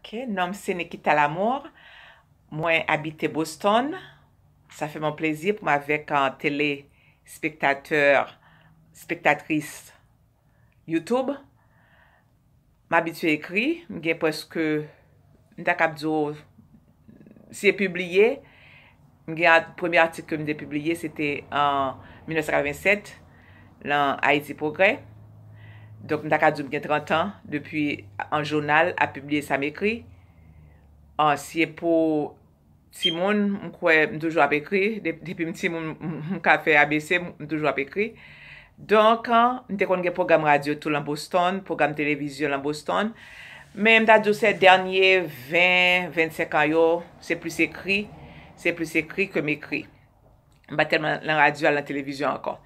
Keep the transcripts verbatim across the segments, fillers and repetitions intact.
Ok, non m se Nikita Lamour. Mwen abite Boston. Sa fè mwen plezi pou m avèk, euh, telespektatè, spektatris YouTube. M abitye ekri, m gen prèske, m ta kab di w, si e pibliye, m gen a-, premye atik ke m te pibliye, se te an mil nèf san katrevennsèt, nan Ayiti Pwogrè. Donk, m ta ka di w m gen trant an, depi an jounal ap pibliye sa m ekri. An, si e pou timoun, m kwè m toujou ap ekri. De-, depi m timoun, m, m ka fè A B C, m, m toujou ap ekri. Donk, an, m te konn gen pwogram radyo tou lan Boston, pwogram televizyon lan Boston. Men m ta di w se dènye ven, vennsenk an yo, se plis ekri, se plis ekri ke m ekri. M pa tèlman lan radyo, al lan televizyon ankò.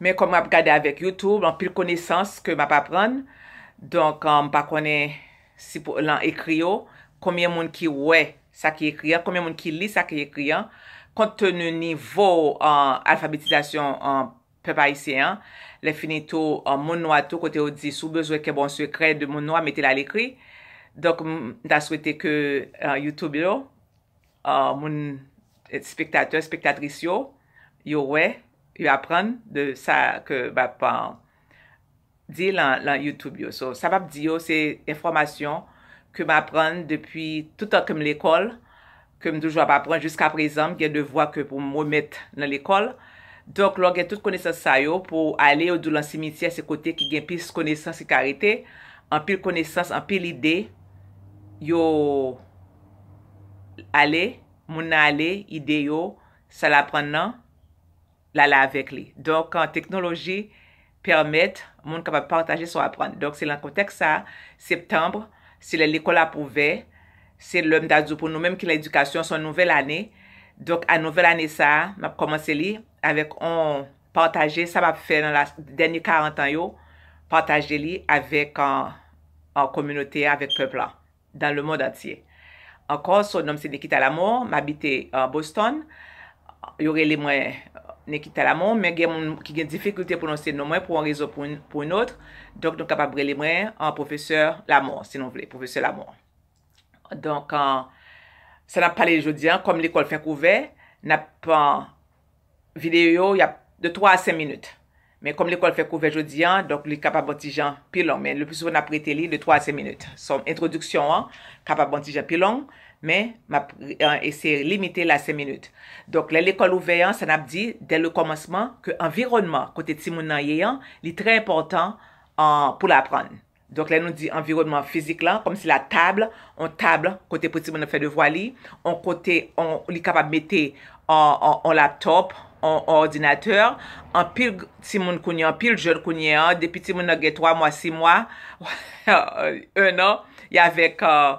Men kòm m ap gade avèk YouTube, anpil konesans ke m ap aprann. Donk, an, m pa konnen si pou, lan ekri yo, konbyen moun ki wè sa ki ekri an, konbyen moun ki li sa ki ekri an, kont teni nivo, an, alfabetizasyon, an, pèp ayisyen an. Lè fini tou, an, moun nwa tou, kote yo di, si w bezwen kenbe yon sekrè de moun nwa, mete l alekri. Donk, m, m ta swete ke, an, YouTube yo, an, moun, spektatè, spektatris yo, yo wè, yo aprann de sa ke m ap, an, di lan, lan YouTube yo. So, sa m ap di yo, se enfòmasyon ke m aprann depi toutan ke m lekòl, ke m toujou ap aprann jiska prezan, m gen devwa ke pou m remèt nan lekòl. Donk, lè w gen tout konesans sa yo, pou w ale, yo di w lan simityè, se kote ki gen plis konesans ki ka rete, anpil konesans, anpil ide, yo ale, moun nan ale, ide yo, sa l aprann nan, l ale avèk li. Donk, an, teknoloji pèmèt moun kapab pataje sa w aprann. Donk, se lan kontèks sa a, septanm, se lè lekòl ap ouvè, se lè m ta di w pou nou menm ki lan edikasyon, se yon nouvèl ane. Donk, a nouvèl ane sa a, m ap kòmanse li avèk on pataje sa m ap fè nan la, dènye karant an yo, pataje li avèk, an, an kominote a, avèk pèp la, dans le monde entier. Ankò, so, non m se Nikita Lamour, m abite, an, Boston. Yo rele mwen Nikita Lamour, men gen moun ki gen difikilte pwononse non mwen pou yon rezon pou, pou yon lòt. Donk, nou kapab rele mwen, an, Pwofesè Lamour, si nou vle, Pwofesè Lamour. Donk, an, sa n ap pale jodi a, kòm lekòl fèk ouvè, n ap, an, videyo yo, y ap de twa a senk minit. Men kòm lekòl fèk ouvè jodi a, donk li kapab yon ti jan pi long, men le pli souvan n ap rete li de twa a senk minit. So, entwodiksyon an kapab yon ti jan pi long, men m ap, eh, eseye limite l a senk minit. Donk, lè lekòl ouvè an, sa n ap di, dès le commencement, ke anviwònman kote timoun nan ye an, li trè enpòtan, eh, pou l aprann. Donk, lè nou di anviwònman fizik lan, kòmsi la tab, on tab kote pou timoun nan fè devwa li, on kote, on, li kapab mete on, on, on laptop, on, on òdinatè. Anpil g-, timoun kounye a, anpil jèn kounye a, depi timoun nan gen twa mwa, sis mwa, un an, y avèk, euh,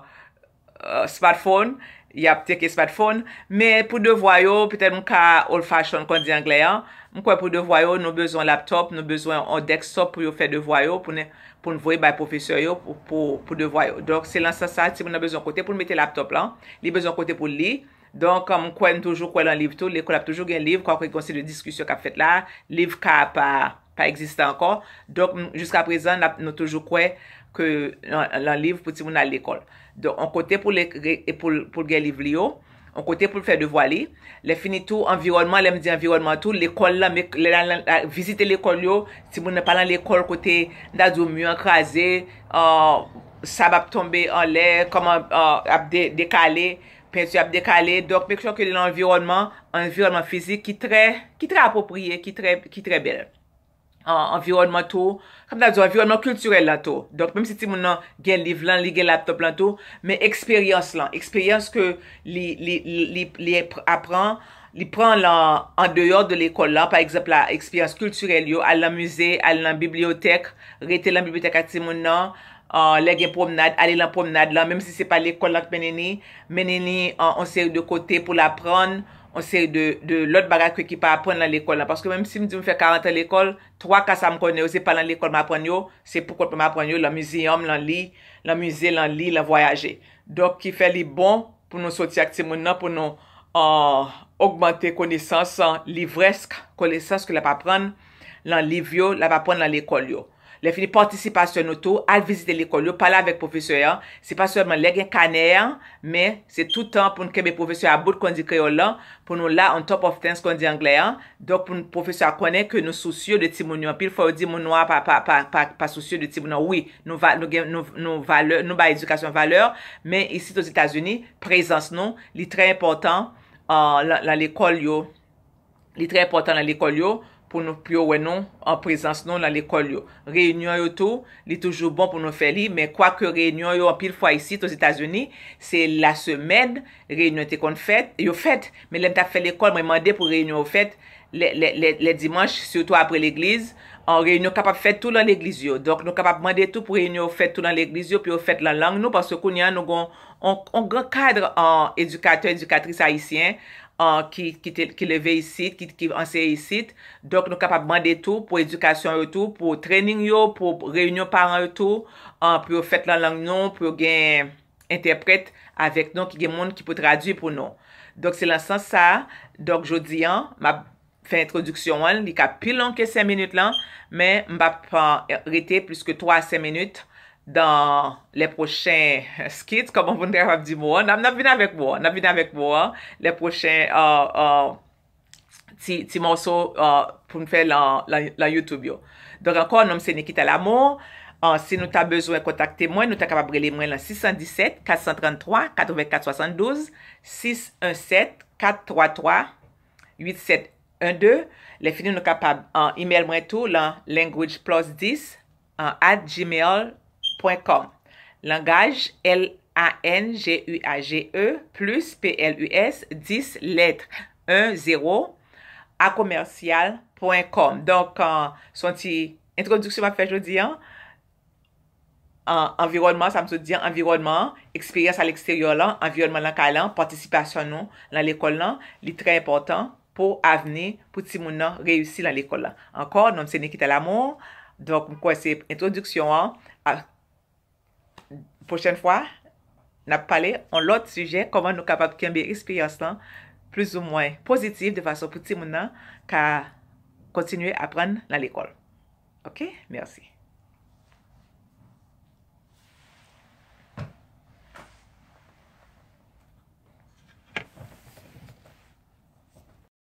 euh, smartphone, y ap tcheke smartphone. Men pou devwa yo, petèt m ka old fashion, kon di anglè an. M kwè pou devwa yo, nou bezwen laptop, nou bezwen on desktop pou yo fè devwa yo, pou n, pou n voye bay pwofesè yo pou, pou, pou devwa yo. Donk, se lan sans sa, timoun nan bezwen kote pou l mete laptop lan, li bezwen kote pou l li. Donk, m kwè, m toujou kwè lan liv tou, lekòl ap toujou gen liv, kwake gen yon seri de diskisyon k ap fèt la, liv ka pa, pa egziste ankò. Donk, m, jiska prezan, n ap, nou toujou kwè ke lan, lan liv pou timoun al lekòl. Donk, on kote pou l, e pou l, pou l gen liv li yo, on kote pou l fè devwa li. Lè fini tou, anviwònman, lè m di anviwònman tou, lekòl lan, men lè l al, al vizite lekòl yo, timoun nan pa lan lekòl kote, m ta di w, mi an kraze, euh, sab ap tonbe anlè, kòman, euh, ap de-, dekale, penti ap dekale. Donk, make sure ke li lan anviwònman, anviwònman fizik ki trè, ki trè apwopriye, ki trè, ki trè bèl. An, anviwònman tou, kòm ta di, anviwònman kiltirèl lan tou. Donk, menm si timoun nan gen liv lan, li gen laptop lan tou, men eksperyans lan, eksperyans ke li, li, li, li, li ap-, aprann, li pran lan, an deyò de lekòl lan, pa egzanp la, eksperyans kiltirèl yo, al lan mize, al lan bibliyotèk, rete lan bibliyotèk ak timoun nan, an, lè gen pwomnad, ale lan pwomnad lan, menm si se pa lekòl lan k mennen li, mennen li an, on seri de kote pou l aprann, on seri de, de lòt bagay ke ki pa aprann lan lekòl lan. Paske menm si m di m fè karant an lekòl, twa ka sa m konnen yo, se pa lan lekòl m aprann yo, se poukont mwen m aprann yo, lan mizeyòm, lan li, lan mize, lan li, lan vwayaje. Donk, ki fè li bon pou nou soti ak timoun nan, pou nou, an, ogmante konesans, an, livrèsk, konesans ke l ap aprann lan liv yo, l ap aprann lan lekòl yo. Lè fini, patisipasyon nou tou, al vizite lekòl yo, pale avèk pwofesè an. Se pa sèlman lè gen kanè an, men se tout tan pou n kenbe pwofesè a bout, kon di kreyòl lan, pou nou la on top of things, kon di anglè an. Donk, pou pwofesè a konnen ke nou sousye de timoun yo. Anpil fwa, yo di moun nwa pa, pa, pa, pa, pa sousye de timoun yo. Wi, nou, va, nou, gen, nou, nou, valè, nou bay edikasyon valè, men isit Ozetazini, prezans nou, li trè enpòtan uh, lan lekòl yo. Li trè enpòtan lan lekòl yo pou nou, pou yo wè nou an prezans nou lan lekòl yo. Reyinyon yo tou, li toujou bon pou nou fè li, men kwake reyinyon yo anpil fwa isit Ozetazini, se lasemèn reyinyon te konn fèt, yo fèt. Men lè m t ap fè lekòl, mwen mande pou reyinyon yo fèt lè, lè, lè, lè dimanch, sitou apre legliz. An reyinyon kapab fèt tou lan legliz yo. Donk, nou kapab mande tou pou reyinyon yo fèt tou lan legliz yo, pou yo fèt lan lang nou, paske kounye a nou gon on, on gran kad an edikatè, edikatris ayisyen an ki, ki, te, ki leve isit, ki, ki anseye isit. Donk, nou kapab mande tou pou edikasyon yo tou, pou training yo, pou reyinyon paran yo tou, an, pou yo fèt lan lang nou, pou yo gen entèprèt avèk nou, ki gen moun ki pou tradui pou nou. Donk, se lan sans sa a. Donk, jodi an, m ap fè entwodiksyon an, li ka pi long ke senk minit lan, men m p ap uh, rete plis ke twa a senk minit dan lè pwochen skits, kòman pou n kapab di mo an. N ap, n ap vin avèk mo an, n ap vin avèk mo an, lè pwochen uh, uh, ti, ti mòso uh, pou n fè lan, lan, lan YouTube yo. Donk, ankò, non m se Nikita Lamour. Uh, si nou ta bezwen kontakte mwen, nou ta kapab rele mwen lan six cent dix-sept, quatre cent trente-trois, quatre-vingt-quatre soixante-douze, six un sept, quatre trois trois, huit sept un deux. Lè fini, nou kapab an email mwen tou lan language plus dix at gmail point com. Langaj, L A N G U A G E, plus, P L U S, dix, lèt, un, zéro, a commercial point com. Donk, uh, se yon ti entwodiksyon m ap fè jodi an. An, anviwònman, sa m sot di an, anviwònman, eksperyans aleksteryè lan, anviwònman lakay lan, patisipasyon nou lan lekòl lan, li trè enpòtan pou avni, pou timoun nan reyisi lan lekòl lan. Ankò, non m se Nikita Lamour. Donk, m kwè se entwodiksyon an. A, pwochèn fwa, n ap pale on lòt sijè, kòman nou kapab kenbe eksperyans lan plizoumwen pozitif, de fason pou timoun nan ka kontinye aprann lan lekòl. Ok? Mèsi.